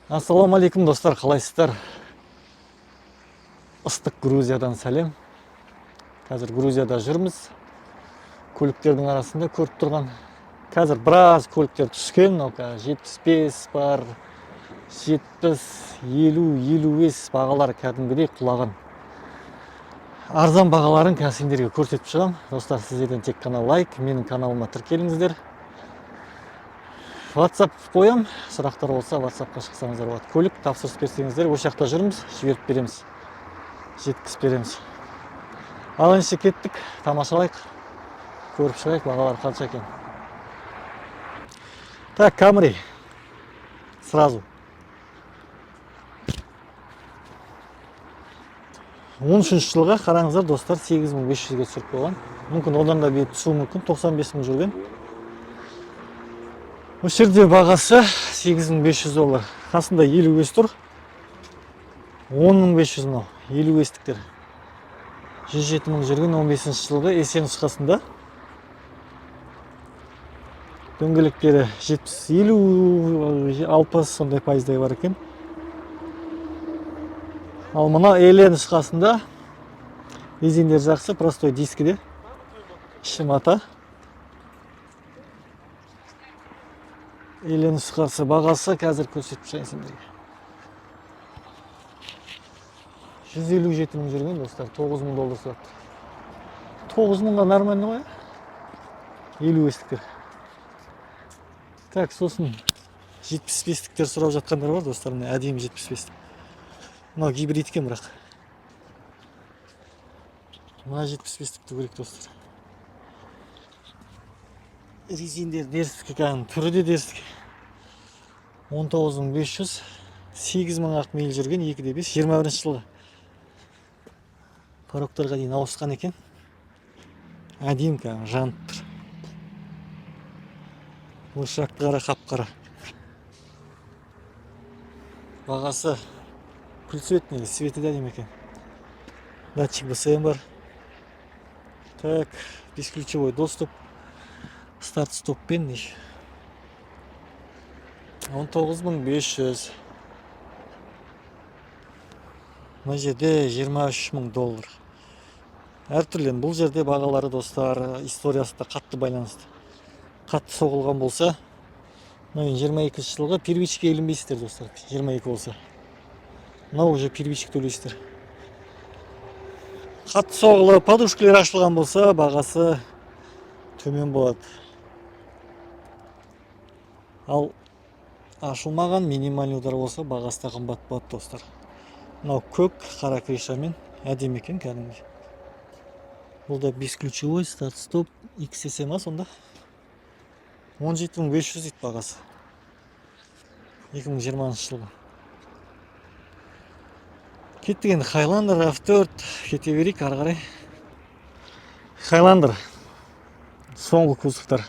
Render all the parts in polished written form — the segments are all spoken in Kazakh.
Ассалаумағалейкум, достар, қалайсыздар? Ыстық Грузиядан сәлем. Қазір Грузияда жүрміз. Көліктердің арасында көріп тұрған. Қазір біраз көліктер түскен, мынау қазір 75 бар, 70, 50, 55 бағалар кәдімгідей құлаған. Арзан бағаларын қазір сендерге көрсетіп шығамын. Достар, сіздерден тек қана лайк, менің каналыма тіркеліңіздер. WhatsApp қоям, сұрақтар болса, WhatsAppқа шықсаңыздар болады. Көлік тапсырыс берсеңіздер, осы жақта жүрміз, жіберіп береміз, жеткізіп береміз. Ал ендеше кеттік, тамашалайық, көріп шығайық, бағалар қанша екен. Так, Камри сразу 13-жылға, қараңыздар, достар, 8500-ге түсіріп қойған. Мүмкін, одан да биік түсуі мүмкін. 95 мың жүрген. Осы жерде бағасы 8500 доллар. Қасында 55 тұр. 10 500 мынау, 55-тіктер. 107 мың жүрген, 15 жылғы SE нұсқасында. Дөңгелектері 70, 50, 60 сондай пайыздай бар екен. Ал мына LE нұсқасында резиндер жақсы, простой дискіде. Іші мата. LE нұсқасы, бағасы қазір көрсетіп шығайын сендерге. 157 мың жүрген, достар, 9 мың доллар сұрап тұр. 9 мыңға нормально ғой, ә? 55-тіктер. Так, сосын 75-тіктер сұрап жатқандар бар, достар, міне, әдемі 75-тік. Мынау гибрид екен бірақ. Мына 75-тікті көрейік, достар. Резиндер дерзкий, кәдімгі түрі де дерзкий. 19 500, 8 мың ақ миль жүрген, 2,5, 21 жылғы. Порогтарға дейін ауысқан екен. Әдемі, кәдімгі жанып тұр. Ошақты қара, қап-қара. Бағасы күл цвет негізі, цветі де әдемі екен. Датчик БСМ бар. Так, бесключевой доступ. Старт стоппен еще. 19 500. Мына жерде 23 мың доллар. Әртүрлі бұл жерде бағалары, достар, историясы да қатты байланысты. Қатты соғылған болса, мына енді 22 жылғы, первичке ілінбейсіздер, достар, 22 болса. Мынау уже первичка төлейсіздер. Қатты соғылып, подушкалар ашылған болса, бағасы төмен болады. Ал ашылмаған, минимальный удар болса, бағасы да қымбат болады, достар. Мынау көк, қара крышамен әдемі екен кәдімгі. Бұл да бесключевой, старт стоп, XS ма сонда? 17 500 дейді бағасы. 2020 жылғы. Кеттік енді, Highlander, RAV4, кете берейік ары қарай. Highlander соңғы кузовтар.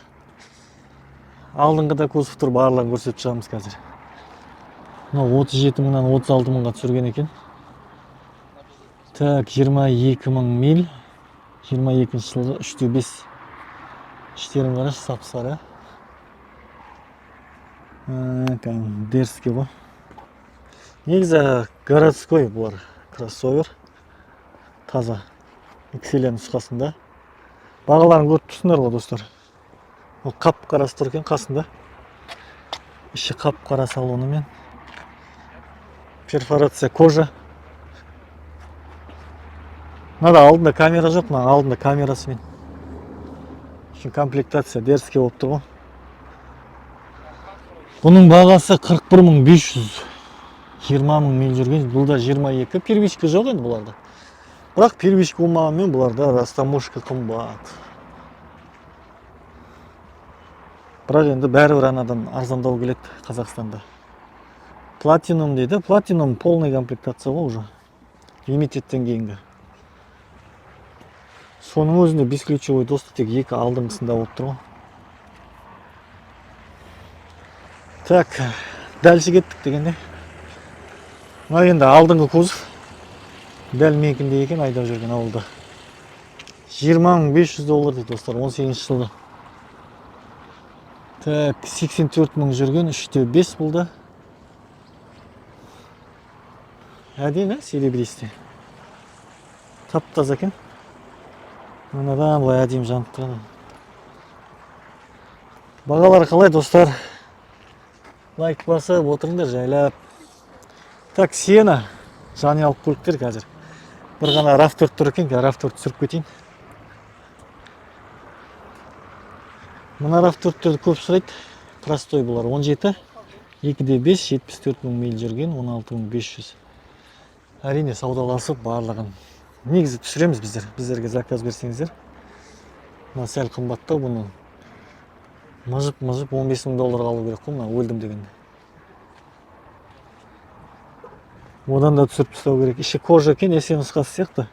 Алдыңғыда кузов тұр, барлығын көрсетіп шығамыз қазір. Мынау 37 мыңнан 36 мыңға түсірген екен. Так, 22 мың миль, 22 жылғы, 3,5. Іштерін қарашы, сап-сары. Кәдімгі дерзкий ғой. Негізі городской бұлар, кроссовер. Таза. XL нұсқасында. Бағаларын көріп тұрсыңдар ғой, достар. Ол қап-қарасы тұр екен қасында. Іші қап-қара салонымен. Перфорация кожа. Мынада алдында камера жоқ, мына алдында камерасымен. Үшін комплектация дерзкий болып тұр ғой. Бұның бағасы 41 500. 20 мың миль жүрген, бұл да 22. Первичка жоқ енді бұларда. Бірақ первичка болмағанмен, бұларда растаможка қымбат. Бірақ енді бәрібір анадан арзандау келеді Қазақстанда. Платинум дейді. Платинум полный комплектация ғой уже. Лимитедтен кейінгі. Соның өзінде бесключевой доступ тек екі алдыңғысында болып тұр ғой. Так, дальше кеттік дегенде. Мына енді алдыңғы кузов. Дәл менікіндей екен, айдап жүрген ауылда. 20 500 доллар дейді, достар, 18 жылғы. Так, 84 мың жүрген, 3,5 бұл да. Әдемі, серебристый. Тап-таза екен. Мынадан былай әдемі жанып тұрады. Бағалар қалай, достар? Лайк басып отырыңдар жайлап. Так, Сиена. Жанұялық көліктер қазір. Бір ғана RAV4 тұр екен, қазір RAV4 түсіріп кетейін. Мына RAV4-терді көп сұрайды. Простой бұлар 17, 2-де 5, 74 мың миль жүрген, 16 500. Әрине, саудаласып барлығын негізі түсіреміз біздер. Біздерге заказ берсеңіздер. Мына сәл қымбаттау, бұны мыжып-мыжып 15 мың долларға алу керек қой, мына өлдім дегенде. Одан да түсіріп тастау керек. Іші кожа екен, есе нұсқасы сияқты.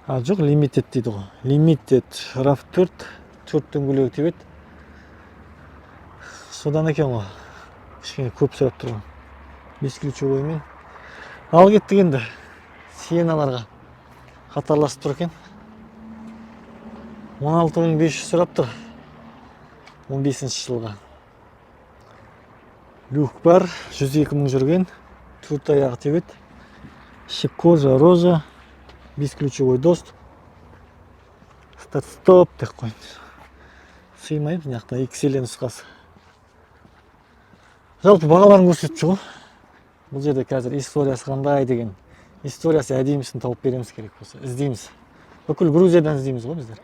А, жоқ, лимитед дейді ғой. Лимитед RAV4, төрт дөңгелегі тебеді. Содан екен ғой. Кішкене көп сұрап тұрған. Бесключевоймен. Ал кеттік енді. Сиеналарға қатарласып тұр екен. 16 500 сұрап тұр. 15 жылға. Люк бар, 102 мың жүрген. Төрт аяғы тебеді. Іші кожа, роза, бесключевой доступ. Старт-стоп деп қойын. Сыймайды мына жақта XL нұсқасы. Жалпы бағаларын көрсетіп ғой. Бұл жерде қазір историясы қандай деген. Историясы әдемісін тауып береміз керек болса. Іздейміз. Бүкіл Грузиядан іздейміз ғой біздер.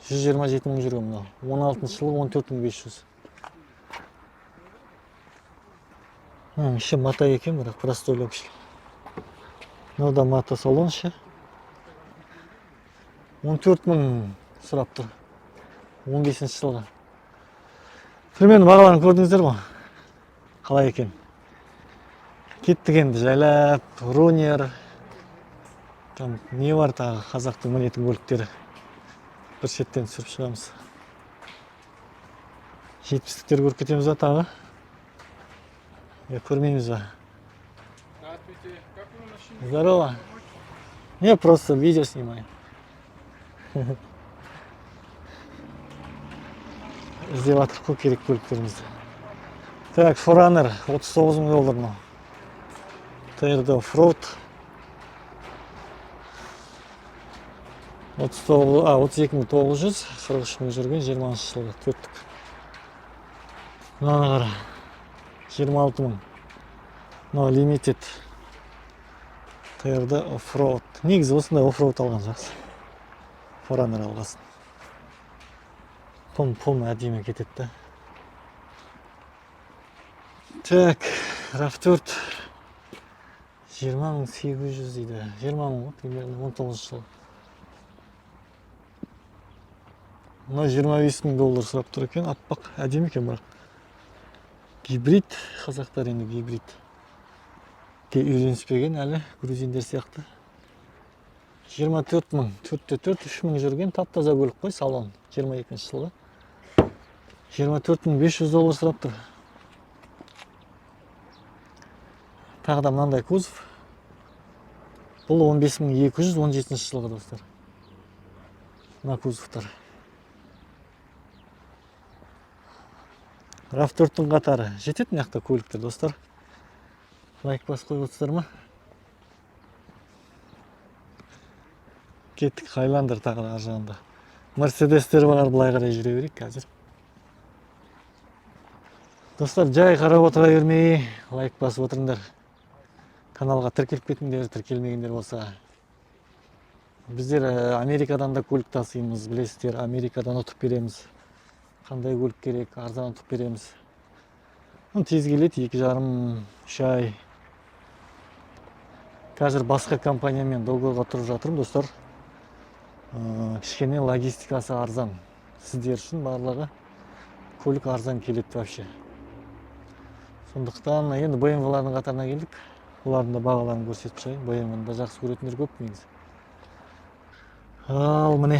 127 мың жүрген мынау. 16 жылы 14 500. Іші мата екен, бірақ простой лөкшіл. Мынау да мата салон іші. 14 мың сұрап тұр. 15 жылғы. Примерно бағаларын көрдіңіздер ғой. Қалай екен? Кеттік енді жайлап, Ронер. Там не бар тағы қазақтың мінетін көліктері. Бір шеттен түсіріп шығамыз. 70-тіктер көріп кетеміз ба тағы? Я көрмейміз ба? Здравствуйте. Как вы машину? Здорово. Не, просто видео снимаю. Іздеп жатырық қой керек көліктерімізді. Так, 4Runner 39 мың доллар мынау. TRD Offroad. 32 900, 43 мың жүрген, жиырмасыншы жылғы төрттік. Мынаны қара. 26 мың. Мынау Limited. TRD Offroad. Негізі осындай Offroad алған жақсы. 4Runner алғасын. Пум-пум әдемі кетеді да. Так, RAV4 20 800 дейді. 20 мың ғой, примерно 19 жылы. Мына 25 мың доллар сұрап тұр екен, аппақ, әдемі екен бірақ. Гибрид, қазақтар енді гибрид. Те үйреніспеген әлі, грузиндер сияқты. 24 мың, төртте төрт, үш мың жүрген тап-таза көлік қой, салон, 22 жылғы. 24 500 доллар сұрап тұр. Тағы да мынандай кузов. Бұл 15 200, 17 жылғы достар. Мына кузовтар. RAV4-тің қатары. Жетеді мына жақта көліктер, достар. Лайк басып қойып отырсыздар ма? Кеттік, Хайландер тағы да ар жағында. Мерседестер бар, былай қарай жүре берейік қазір. Достар, жай қарап отыра бермей, лайк басып отырыңдар. Каналға тіркеліп кетіңдер, тіркелмегендер болса. Біздер Америкадан да көлік тасимыз, білесіздер, Америкадан ұтып береміз. Қандай көлік керек, арзан ұтып береміз. Тез келеді, екі жарым, үш ай. Қазір басқа компаниямен договорға тұрып жатырмын, достар. Кішкене логистикасы арзан. Сіздер үшін барлығы көлік арзан келеді вообще. Сондықтан енді бэ эм вэ-лардың қатарына келдік. Олардың да бағаларын көрсетіп шығайын. Бэ эм вэ-ні да жақсы көретіндер көп негізі. Ал міне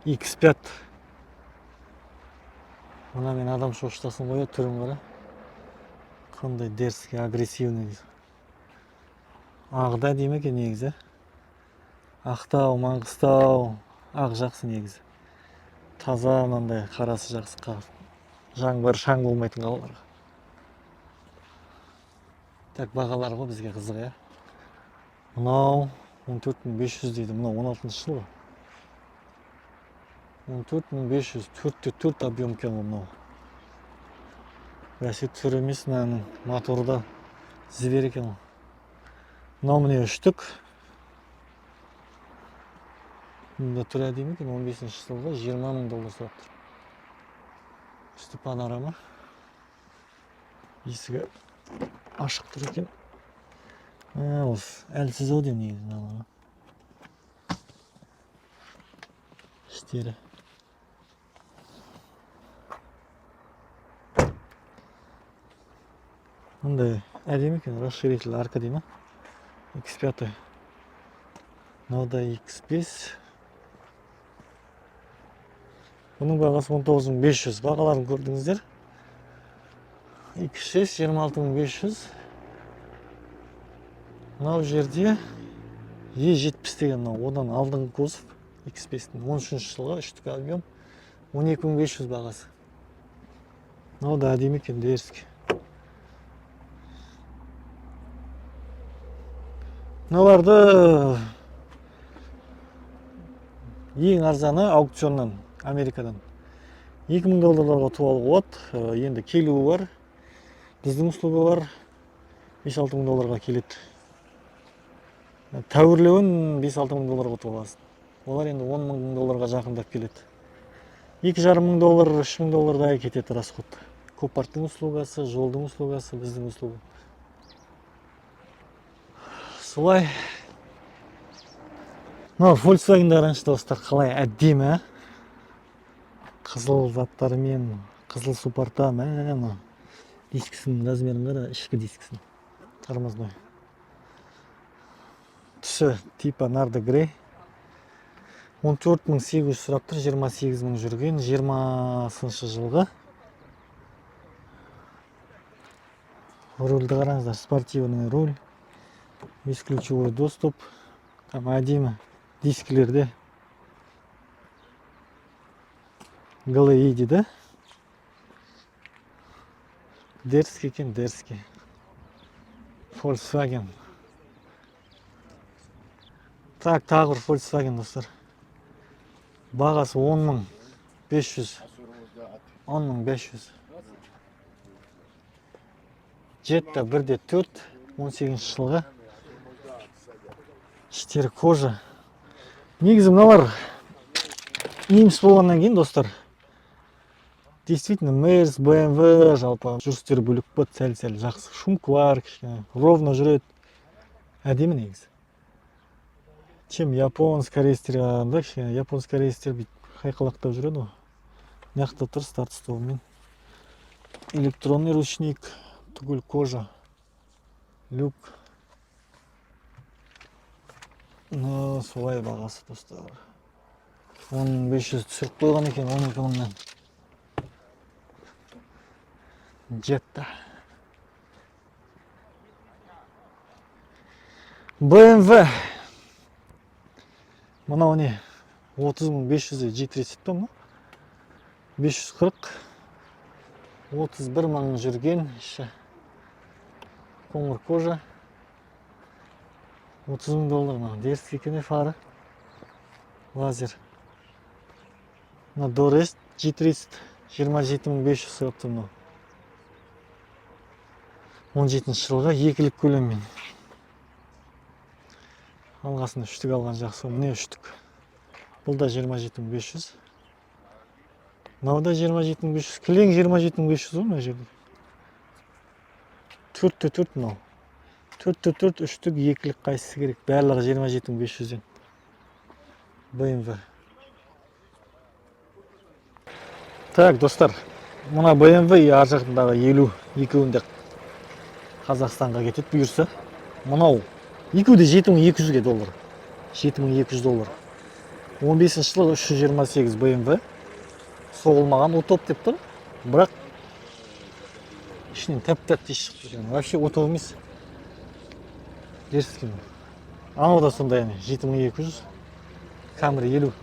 икс пять. Мына мен адам шошытасың ғой, түрін қара. Қандай дерзкий, агрессивный дейді. Ағы да әдемі екен негізі. Ақтау, Маңғыстау, ақ жақсы негізі. Таза мынандай қарасы жақсы қар. Жаңбыр, шаң болмайтын қалаларға. Так, бағалары ғой бізге қызық, иә. Мынау 14 500 дейді, мынау 16-жылғы. 14 500, 4,4 объем екен ғой мынау. Бәсе, түрі емес мынаның, моторы да зверь екен ғой. Мынау, міне, үштік. Мұнда түрі әдемі екен, 15-жылғы, 20 мың доллар сұрап тұр. Үсті панорама. Есігі ашық тұр екен. Осы әлсіз ау деймін негізі мыналар. Іштері. Мындай әдемі екен, расширитель арка дей ма? X5. Мынау да X5. Бұның бағасы 19 500. Бағаларын көрдіңіздер. X6 26 500. Мынау жерде E70 деген, мынау одан алдыңғы кузов X5-тің, 13 жылғы, үштік объем, 12 500 бағасы. Мынау да әдемі екен, дерзкий. Мыналарды ең арзаны аукционнан, Америкадан 2000 долларларға ұтып алуға болады. Енді келуі бар, біздің услуга бар, 5-6 мың долларға келеді. Тәуірлеуін 5-6 мың долларға ұтып аласың. Олар енді 10 мың долларға жақындап келеді. 2,5 мың доллар, 3 мың доллардай кетеді расход. Копарттың услугасы, жолдың услугасы, біздің услуга. Солай. Мынау Volkswagenді қараңызшы, достар, қалай әдемі, ә? Қызыл заттарымен, қызыл супорта, мә, мынау. Дискісінің размерін қара, ішкі дискісін. Тормозной. Түсі типа нарды грей. 14 800 сұрап тұр, 28 мың жүрген, 20 жылғы. Рульді қараңыздар, спортивный руль, бесключевой доступ, там әдемі дискілерде. GLI дейді. Дерзкий екен, дерзкий. Volkswagen. Так, тағы бір Volkswagen, достар. Бағасы 10 500. 10 500. Jetta 1,4, 18 жылғы. Іштері кожа. Негізі мыналар неміс болғаннан кейін, достар, действительно Мерс, BMW, жалпы жүрістері бөлек болады, сәл-сәл жақсы. Шумкалар кішкене ровно жүреді. Әдемі негізі. Чем японец, корейцтерге қарағанда, кішкене японец, корейцтер бүйтіп қайқалақтап жүреді ғой. Мына жақта тұр старт столымен. Электронный ручник, түгел кожа. Люк. Ну, солай бағасы, достар. 10 500 түсіріп қойған екен 12 мыңнан. Jetta. BMW. Мынау не? 30 500 G30 па мынау? 540. 31 мың жүрген іші. Қоңыр кожа. 30 мың доллар мынау. Дерзкий екен, фары. Лазер. Мына Дорес G30 27 500 сұрап тұр мынау. 17 жылғы, екілік көлеммен. Алғасын үштік алған жақсы. Міне, үштік. Бұл да 27 500. Мынау да 27 500. Кілең 27 500 ғой мына жерде. 4,4 мынау. 4,4, үштік, екілік, қайсысы керек? Барлығы 27 500-ден. BMW. Так, достар, мына BMW и ар жағындағы 50, екеуінде Қазақстанға кетеді бұйырса. Мынау екеуі де 7200-ге доллар. 7200 доллар. 15 жылы 328 BMW. Соғылмаған, утоп деп тұр. Бірақ ішінен тәп-тәтті иіс шығып тұр. Вообще утоп емес. Дерзкий. Анау да сондай, әне, 7200. Camry 50.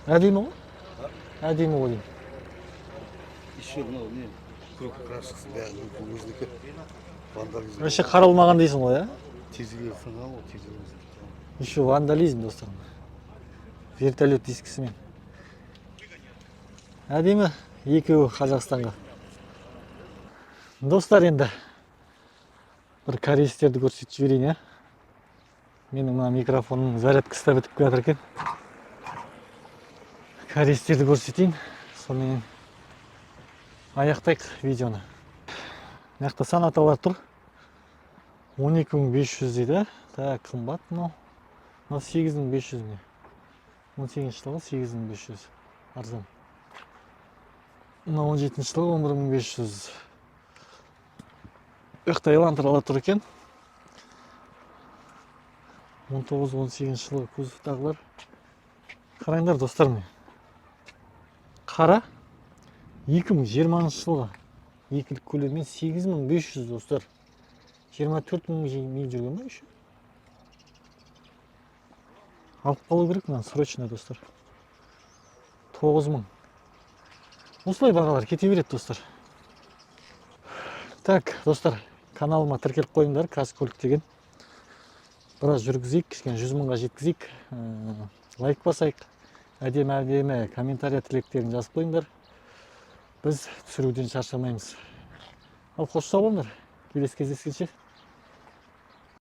Әдемі ғой? Әдемі ғой деймін. Еще мынау не? Краскасы, бәрі өзінікі. Вандализм. Вообще қаралмаған дейсің ғой, иә? Терезелері сынған ғой, терезелері сынған. Еще вандализм, достар. Вертолет дискісімен. Әдемі екеуі Қазақстанға. Достар, енді бір корейстерді көрсетіп жіберейін, иә. Менің мына микрофонның зарядкасы да бітіп келе жатыр екен. Корейстерді көрсетейін, сонымен аяқтайық видеоны. Мына жақта Сонаталар тұр. 12 500 дейді. Так, қымбат мынау. Мынау 8500 не? 18 жылғы 8500. Арзан. Мынау 17 жылғы 11 500. Бұл жақта Элантралар тұр екен. 19-18 жылғы кузовтағылар. Қараңдар, достар, міне. Қара 2020 жылғы екілік көлеммен 8500, достар. 24 мың миль жүрген ба еще? Алып қалу керек мынаны срочно, достар. 9000. Осылай бағалар кете береді, достар. Так, достар, каналыма тіркеліп қойыңдар, Каз көлік деген. Біраз жүргізейік, кішкене 100 мыңға жеткізейік. Лайк басайық. Әдемі әдемі комментария, тілектерін жазып қойыңдар. Біз түсіруден шаршамаймыз. Ал қош, сау болыңдар. Келесі кездескенше.